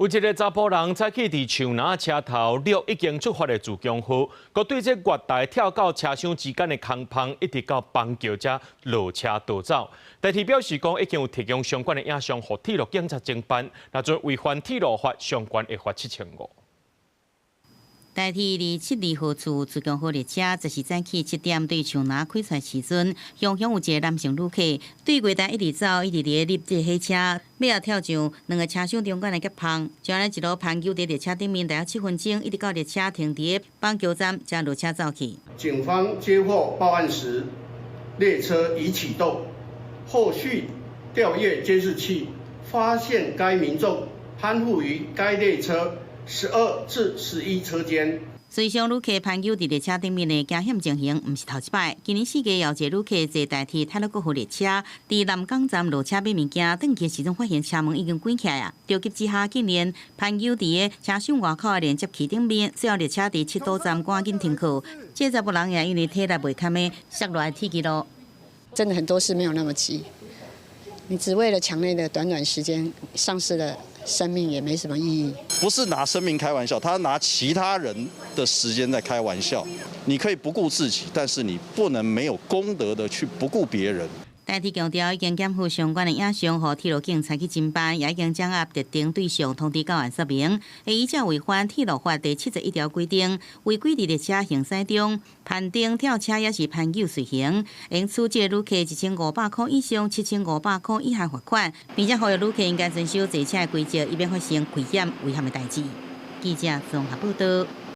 有一个查埔人早起佇樹林車頭掠已經出發的自強號，閣對這月台跳到車廂之間的空縫，一直到板橋才落車逃走。台鐵表示講，已經有提供相關的影像，予鐵路警察偵辦，若準違反鐵路法相關會罰7500。台鐵27-2號處自強號列車，這是早起7點對樹林開出來時陣，雄雄有一個男性旅客對月台一直走，一直佇咧入這個火車，尾後跳上兩个車廂中間的夾縫，就按呢一路攀虯佇列車頂面大約7分鐘，一直到列車停佇板橋站，才落車走去。警方接獲報案時，列車已啟動，後續調閱監視器，發現該民眾攀附於該列車12至11車間。隨上旅客攀虯佇列車頂面的驚險情形，毋是頭一擺。今年4月，有一个旅客坐台鐵太魯閣號列車，佇南港站落車買物件，轉去時陣發現車門已經關起來啊！著急之下，竟然攀虯佇个車廂外口的連接器頂面，最後列車佇七堵站趕緊停靠。這查埔人也因為體力袂堪的，摔落來鐵支路。真的很多事沒有那麼急，你只為了搶那個短短時間，喪失了生命也沒什麼意義。不是拿生命開玩笑，他拿其他人的時間在開玩笑。你可以不顧自己，但是你不能沒有公德的去不顧別人。台鐵強調已經檢附相關的影像，予鐵路警察去偵辦，也已經掌握特定對象通知到案說明。會依照違反鐵路法第71條規定，違規佇列車行駛中，攀登跳車抑是攀虯隨行，應處這個旅客1500塊以上7500塊以下罰款，並且呼籲旅客應該遵守坐車的規則，以免發生危險違陷的代誌。記者綜合報道。